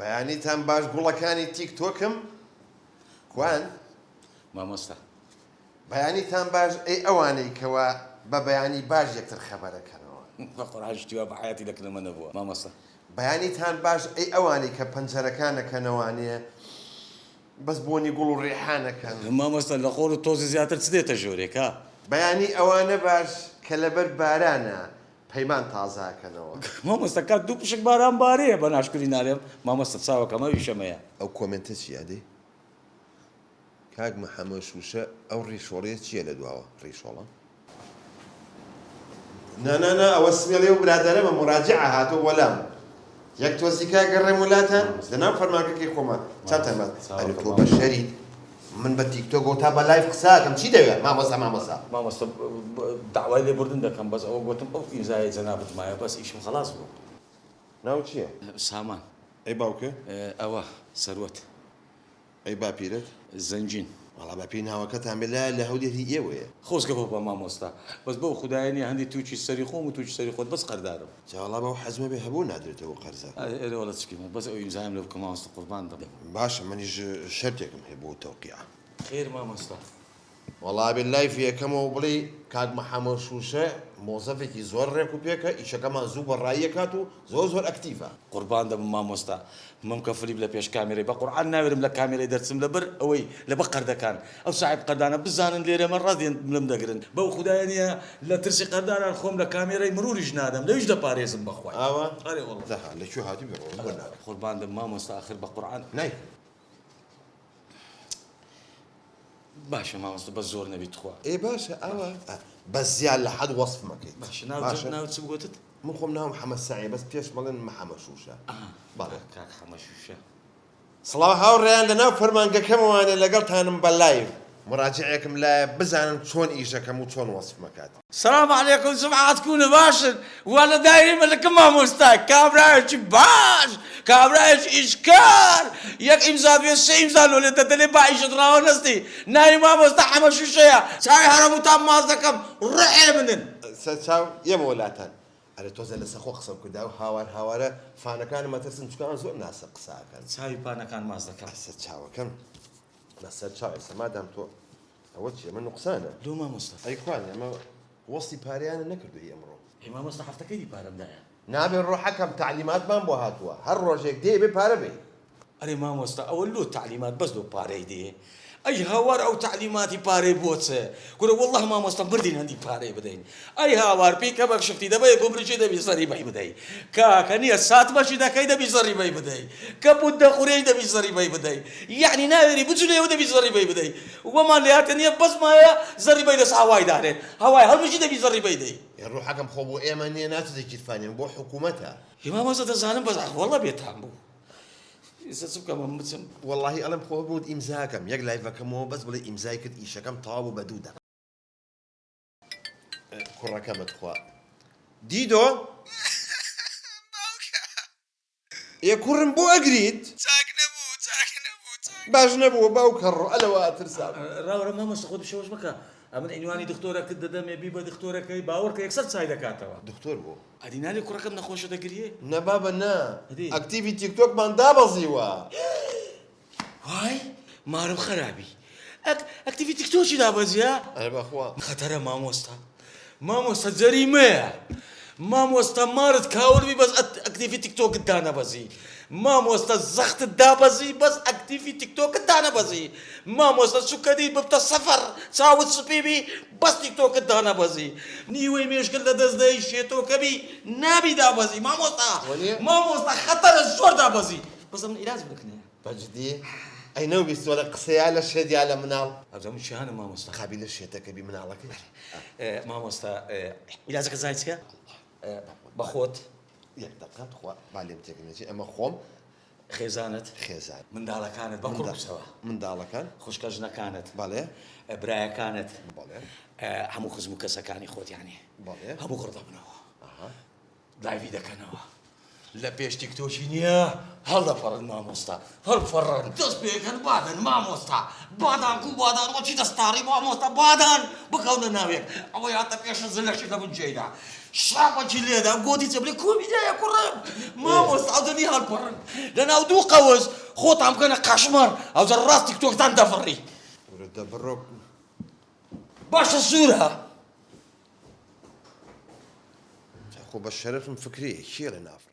بەیانیتان باش گوڵەکانی تیک تۆکم کوان؟ مامۆستا. بەیانیتان باش ئەی ئەوانەی کەوا بە بەیانی باش یەکتر خەبەرەکەنەوە. بەقورعان شتی وا بە حەیاتی لە کنەمە نەبووە مامۆستا. بەیانیتان باش ئەی ئەوانەی کە پەنجەرەکان ئەکەنەوانێ بەس بۆنی گوڵ و ڕیحان ئەکەن. مامۆستا لە خۆڵ و تۆزی زیاتر چ دێتە ژۆرێ کا؟ بەیانی ئەوانە باش کە لەبەر بارانا پەیمان تازە ئەکەنەوە. مامۆستا کاک دوو پشک باران بارێ بە ناشکری نالێم مامۆستا چاوەکەم ئەو ئیشەمەیە. ئەو کۆمێنتە چیە ئەدی کاک محمد شوشە ئەو ڕیشۆڵەیە چیە لە دواوە ڕیشۆڵە؟ نا نا نا ئەوە سمێڵی ئەو برادەرەمە موراجعە هاتووە بۆ لام یەک تۆزی کاک گەڕێم وەلاتان لەناو فەرمانگەکەی خۆمان چاوتان باس ئەرێ تۆ بەشەریت من بە تیک تۆک تا بە live قساکەم چی دەوێ مامۆستا مامۆستا. مامۆستا داوای لێبوردن دەکەم بەس ئەوە گۆتم ئەو ئیمزایەی جەنابت مایە بەس ئیشم خەڵاس بوو. ناوت چیە؟ سامان. ئەی باوکت؟ ئەوە سەروەت. ئەی باپیرت؟ زەنگین. وەڵا بە پێی ناوەکەتان بێ لایە لە هەولێر هی ئێوەیە. خۆزگە بۆ بە مامۆستا بەس بەو خودایە نیە هەندی توکی سەری خۆم و توکی سەری خۆت بەس قەردارم. جا وەڵا بەو حەزمە بێ هەبوو نادرێتەوە قەرزە. ئەرێ وەڵا چ بکەین بەس ئەو ئیمزایەم لێ بکە مامۆستا قوربان دەبم. باشە منیش شەرتێکم هەیە بۆ تەوقیع. خێر مامۆستا. وەڵا ئەبێ live ی یەکەمەوە بڵێی کاک محەمەد شوشە مۆزەفێکی زۆر ڕێک و پێکە ئیشەکەمان زوو بە ڕایی ئەکات و زۆر زۆر active ە. قوربان دەبم مامۆستا مەمکە فلیپ لە پێش کامێرەی بە قورعان ناوێرم لە کامێرەی دەرچم لەبەر ئەوەی لەبە قەردەکان ئەو ساحێب قەردانە بزانن لێرە مە ڕاست دێن ملم دەگرن بەو خودایە نیە لە ترسی قەردانان خۆم لە کامێرەی مروریش نادەم لەویش دەپارێزم بەخوای ئاوا ئەرێ وەڵا. دەها لە کوێ هاتووی بڕۆ بۆ ناکەم. قوربان دەبم مامۆستا ئاخر بە قورعان. نایکەم. باشە مامۆستا بەس زۆر نەبی تخوا. ئێ باشە ئاوا بەس زیاد لە حەد وەسف مەکەیت. باشە ناو ناو چ بگوتت؟ من خۆم ناوم حەمە سەعیە بەس پێش مەڵێن محەمە شوشە. بەڵێ. کاک حەمە شوشە. سڵاو هاوڕێیان لەناو فەرمانگەکەمەوانێ لەگەڵتانم بە live مراجعێکم لایە بزانن چۆن ئیشەکەم و چۆن وەسفمەکات. سلام علیکم جماعت کونە باشن واللە دایری ملکم مامۆستا کابرایەکی باش کابرایەکی ئیشکار یەک ئیمزا بێ سێ ئیمزا لۆ لێ دەدەلێ با ئیشت ڕاوە نەستی ناوی مامۆستا حەمە شوشەیە چاوی هەرەموتان ماچ دەکەم ڕوحێ منن. سەرچاو ئێمەوە لاتان. ئەرێ تۆزێ لەسەر خۆ قسە بکە داو هاوار هاوارە فانەکانم ئەترسن چونکە ئەوان زۆر ناسک قسە ئەکەن. چاوی پانەکان ماچ دەکەم. سەر چاوەکەم بەسەر چاو ئێستا مادام تۆ ئەوە چیە ئەمە نوقسانە. لۆ مامۆستا. ئەی کوانێ ئەمە وەستی پارەیانە نەکردوە هی ئەمڕۆ. ئەی مامۆستا هەفتەکەی دی پارەم دایە. نابێ ڕۆحەکەم تەعلیماتمان بۆ هاتووە هەر ڕۆژێک دێ بێ پارە بەی. ئەرێ مامۆستا ئەوە لۆ تەعلیمات بەس لۆ پارەی دێ ئەی هاوار ئەو تەعلیماتی پارەی بۆ چ کورە واللە مامۆستا مردین هەندی پارەی بدەین ئەی هاوار پیکەبەک شفتی دەبەی گومرکی دەبی زەریبەی بدەی کاکە نیە ساتمەشی دەکەی دەبی زەریبەی بدەی کەپوت دەخورێی دەبی زەریبەی بدەی یەعنی ناوێری بجولێ و دەبی زەریبەی بدەی وەمان لێهاتە نیە بەس مایە زەریبەی لەس هەوای دانێن هەوای هەڵمژی دەبی زەریبەی دەی. ئێ ڕوحەکەم خۆ بۆ ئێمە نیە ناچێتە گیرفانیان بۆ حکومەتە. ئێ مامۆستا دەزانم بەس ئاخ واللە بێتام بوو ئێستا چ بکەم ئەم بچم. وەڵاهی ئەڵێم خۆ بۆت ئیمزاکەم یەک live ەکەمەوە بەس بڵێ ئیمزای کرد ئیشەکەم تەواو بوو بە دوو دەق. کوڕەکەمە تخوا دیدۆ. باوکە. ئێ کوڕم بۆ ئەگریت؟ چاک نەبوو چاک نەبوو چاک. باش نەبووە باوکە ڕۆ ئەلەوە ئەترسام. ڕاوەرە مامۆستا خۆت بشەوەش مەکە ئەمن عینوانی دختۆرەکت دەدەمێ بیبە دختۆرەکەی باوەڕکە یەکسەر چای دەکاتەوە. دختۆر بۆ؟ ئەدی نالێ کوڕەکەم نەخۆشە دەگریێ؟ نە بابە نا ئەدی؟ active ی تیکتۆکمان دابەزیوە. وای مارم خەرابی ئەک active ی تیکتۆکی دابەزیە؟ ئەرێ بەخوا. خەتەرە مامۆستا مامۆستا جەریمەیە مامۆستا مارت کاول بی بەس active ی تیکتۆکت دانەبەزی مامۆستا زەختت دابەزی بەس active ی تیکتۆکت دانەبەزی مامۆستا سوکەدی ببتە سەفەر چاوت سپی بی بەس تیکتۆکت دانەبەزی نیوەی مێشکت لەدەست دەی شێتۆکە بی نابی دابەزی مامۆستا مامۆستا خەتەرە زۆر دابەزی بەس ئەمن عیلاج بکنێ. بەجدی؟ ئەی نەوبیستوە لە قسەیا لە شێت یا لە مناڵ؟ ئەزانم چیانە مامۆستا. قابیلە شێتەکە بی مناڵەکەی. مامۆستا عیلاجەکە زانی چیە؟ بە خۆت. یەک دەقە تخوا با لێم تێک نەچێ ئەمە خۆم. خێزانت. خێزان. منداڵەکانت بە کوڕ کچەوە. منداڵەکان. خوشکە ژنەکانت. بەڵێ. برایەکانت. بەڵێ. هەموو خزم و کەسەکانی خۆت یانی. بەڵێ. هەموو خڕ دەبنەوە. live ی دەکەنەوە لە پێش تیکتۆکی نییە هەڵدەپەڕن مامۆستا هەڵپەڕن دەست پێکەن بادەن مامۆستا بادان کو بادان وەچی دەستاڕی مامۆستا بادان بکەونە ناوێک ئەوەی هاتە پێشە زلەشی لە بن جێیدا. شاپەکی لێدا گۆتی چەبلێ کۆمیدیایە کوڕم مامۆستا ئەوجە نی هەڵپەڕن لەناو دوو قەوس خۆتان بکەنە قەشمەر ئەوجە ڕاست تیکتۆکتان دەفڕی. کورە دە بڕۆ. باشە سوورە. خۆ بە شەرەفم فکرەیە کێ لە نافڕێ.